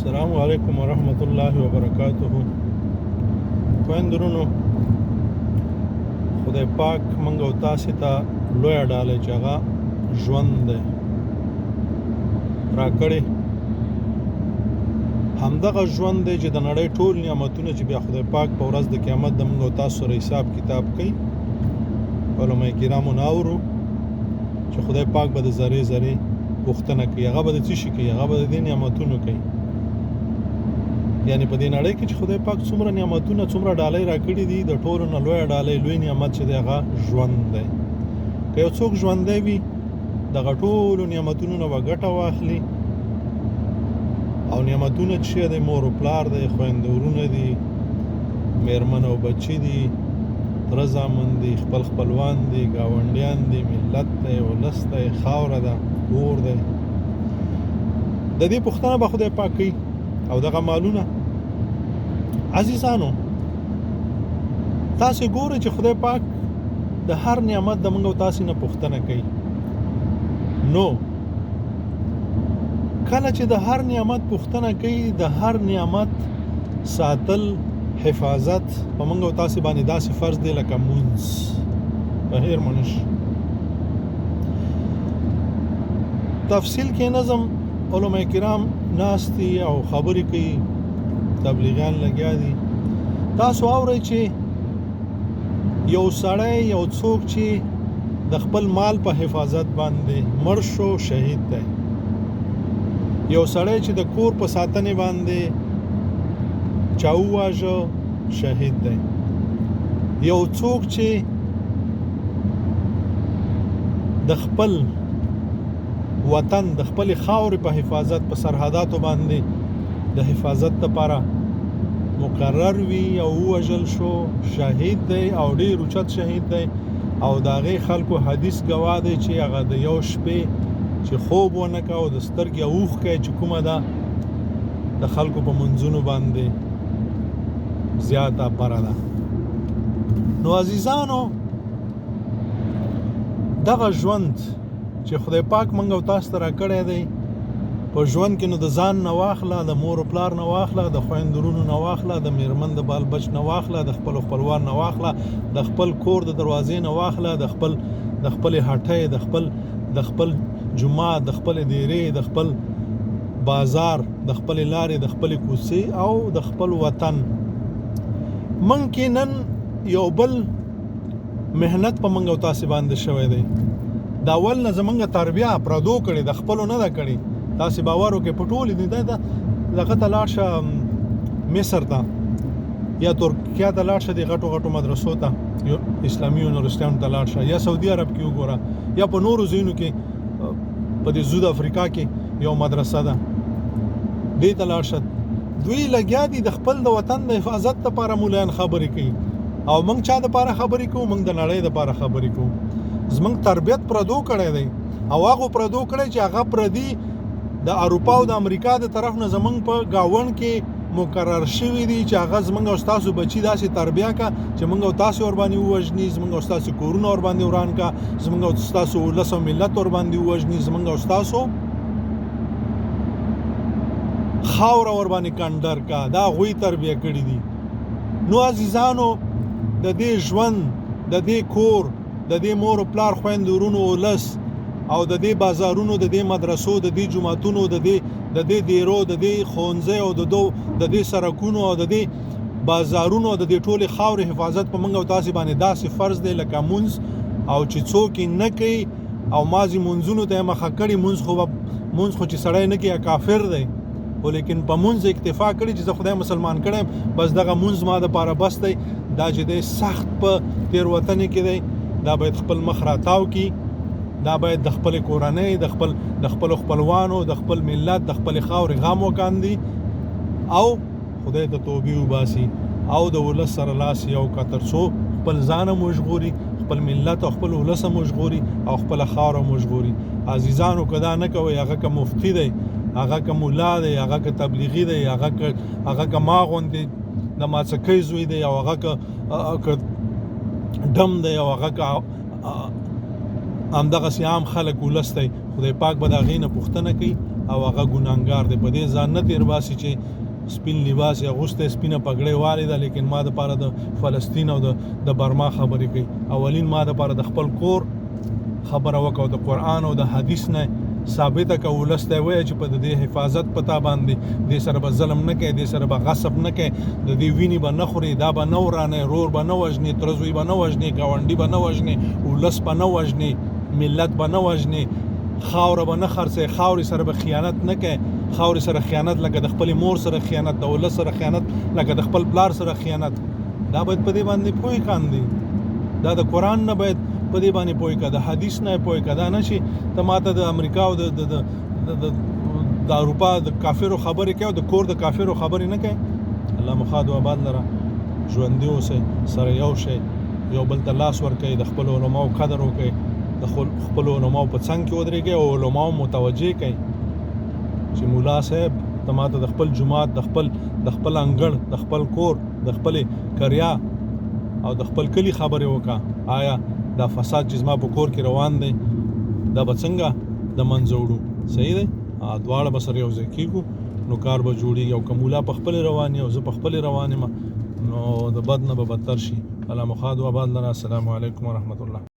السلام علیکم ورحمت الله وبرکاته. خويندو ورونو، خدای پاک موږ او تاسو ته لویه ډالۍ چې هغه ژوند دی راکړی. همدغه ژوند دی چې د نړۍ ټول نعمتونه چې بیا خدای پاک په ورځ د قیامت د موږ او تاسو سره حساب کتاب کوي، علماء کرامو نه اورو چې خدای پاک به د ذرې ذرې پوښتنه کوي. هغه به د څه شي کوي؟ هغه به د دې نعمتونو کوي. یعنی په دې نړۍ کې چې خدای پاک څومره نعمتونه، څومره ډالۍ راکړي دي، د ټولو نه لویه ډالۍ، لوی نعمت چې دی هغه ژوند دی. که یو څوک ژوندی وي، دغه ټولو نعمتونو نه به ګټه واخلي. او نعمتونه چې دی، مور او پلار دی، خویندې ورونه دي، میرمن او بچي دي، تره زامن دي، خپل خپلوان دي، ګاونډیان دي، ملت دی، ولس دی، خاوره ده، کور دی. د دې پوښتنه به خدای پاک کوي. او دغه مالونه، عزیزانو، تاسو ګورئ چې خدای پاک د هر نعمت د موږ او تاسو نه پوښتنه کوي. نو کله چې د هر نعمت پوښتنه کوي، د هر نعمت ساتل، حفاظت په موږ او تاسو باندې داسې فرض دی لکه مونځ. په هیر منش تفصیل کې نظم، علماء کرام ناستی او خبرې کوي، تبلیغیان لګیا دي. تاسو اورئ چې یو سړی، یو څوک چې د خپل مال په حفاظت باندې مړ شو، شهید دی. یو سړی چې د کور په ساتنې باندې چا وواژه، شهید دی. یو څوک چې د خپل وطن، د خپل خاورې په حفاظت، په سرحداتو باندې د حفاظت لپاره مقرر وي او ووژل شو، شهید دی او ډیر اوچت شهید دی. او د هغې خلکو حدیث ګواه دی چې هغه د یو شپې چې خوب ونه کا او د سترګې اوښکه چې کومه ده، د خلکو په منځونو باندې زیاته بره ده. نو عزیزانو، دغه ژوند چې خدای پاک موږ او تاسو ته راکړی دی، په ژوند کې نو د ځان نه واخله، د مور او پلار نه واخله، د خویندو ورونو نه واخله، د میرمن د بال بچ نه واخله، د خپل خپلوان نه واخله، د خپل کور د دروازې نه واخله، د خپل هټۍ، د خپل جومات، د خپل دیرې، د خپل بازار، د خپل لارې، د خپل کوڅې او د خپل وطن. من کې نن یو بل محنت په منګ او تاسو باندې شوی دی. دا اول نه زمونږ تربیه پردو کړي، د خپلو نه ده کړي. تاسو باور وکړئ، په ټول دي دا دغه ته لاړ شه، مصر ته یا ترکیه ته لاړ شه، د غټو غټو مدرسو ته، اسلامي یونیورسيټانو ته لاړ شه، یا سعودي عرب کې وګوره، یا په نورو ځایونو کې، په دې زود افریقا کې یو مدرسه ده، دې ته لاړ شه. دوی لګیا دي د خپل د وطن د حفاظت لپاره مولایان خبرې کوي، او موږ چا د پاره خبرې کوو؟ موږ د نړۍ د پاره خبرې کوو. زموږ تربیت پردو کړی دی، او هغه پردو کړی چې هغه پردي د اروپا او د امریکا د طرف نه زمونږ په گاوند کې مقرر شوي دي چې هغه زمونږ او ستاسو بچي داسې تربیه کا چې مونږ او تاسو ور باندې ووژني، زمونږ او ستاسو کورونه ور باندې وران کا، زمونږ او ستاسو ولس او ملت ور باندې ووژني، زمونږ او ستاسو خاوره ور باندې کنډر کا. دا غوی تربیه کړی دي. نو عزیزانو، د دې ژوند، د دې کور، د دې مور او پلار، خویندو، ورونو، ولس او د دې بازارونو، د دې مدرسو، د دې جوماتونو، د دې دیرو، د دې ښوونځیو او د دې سرکونو او د دې بازارونو او د دې ټولې خاورې حفاظت په موږ او تاسو باندې داسې فرض دی لکه مونځ. او چې څوک یې نه کوي او مازې مونځونو ته یې مخه کړي، مونځ خو چې سړی نه کوي، کافر دی، خو لیکن په مونځ اکتفا کړي چې زه خدای مسلمان کړم، بس دغه مونځ ما د پاره بس دی، دا چې دی سخت په تیروتنې کې دی. دا باید خپل مخ راتاو کړي. دا باید د خپل کورنۍ، د خپل خپلوانو، د خپل ملت، د خپل خاورې غم وکاندي او خدای ته توبې وباسي او د ولس سره لاس یو کا، تر څو خپل ځان هم وژغوري، خپل ملت او خپل ولس هم وژغوري او خپل خاوره هم وژغوري. عزیزانو، که دا نه کوئ، هغه که مفتی دی، هغه که مولا دی، هغه که تبلیغي دی، هغه که ما غوندې د ماڅکۍ زوی دی، او هغه که ډم دی، او هغه که همدغسې عام خلک، ولس دی، خدای پاک به د هغې نه پوښتنه کوي. او هغه ګناهګار دی. په دې ځان نه تیر باسي چې سپین لباس یې اغوستی، سپینه پګړۍ والې ده، لیکن ما د پاره د فلسطین او د برما خبرې کوي. اولین ما د پاره د خپل کور خبره وکړه، د قرآن او د حدیث نه ثابته که ولس ته وایي چې په دې حفاظت پتا باندې دې سره به ظلم نه کوي، دې سره به غصب نه کوي، د دې وینې به نه خوري، دا به نه ورانه، رور به نه وژني، ترزوی به نه وژني، ګاونډي به نه وژني، ولس به نه وژني، ملت به نه وژني، خاوره به نه خرڅوي، خاورې سره به خیانت نه کوي. خاورې سره خیانت لکه د خپلې مور سره خیانت، د ولس سره خیانت لکه د خپل پلار سره خیانت. دا باید په دې باندې پوه کاندي. دا د قرآن نه باید په دې باندې پوه کا، د حدیث نه پوه کا. دا نه شي ته ماته د امریکا او د د د د د اروپا د کافرو خبرې کوي او د کور د کافرو خبرې نه کوي. الله مو ښاد او آباد لره. ژوندي اوسئ، سره یو شئ، یو بل ته لاس ورکړئ، د خپلو علماو قدر وکړئ، د خپلو علماو په څنګ کې ودرېږئ او علماو متوجه کړئ چې مولا صاحب ته ماته د خپل جومات، د خپل انګړ، د خپل کور، د خپلې کریا او د خپل کلي خبرې وکړه. آیا دا فساد چې زما په کور کې روان دی دا به څنګه د منځه وړو؟ صحیح دی، دواړه به سره یو ځای کېږو نو کار به جوړیږي. او که مولا په خپلې روان او زه په خپلې روان یم نو د بد نه به بدتر شي. الله مو ښاد او آباد لره. السلام علیکم ورحمت الله.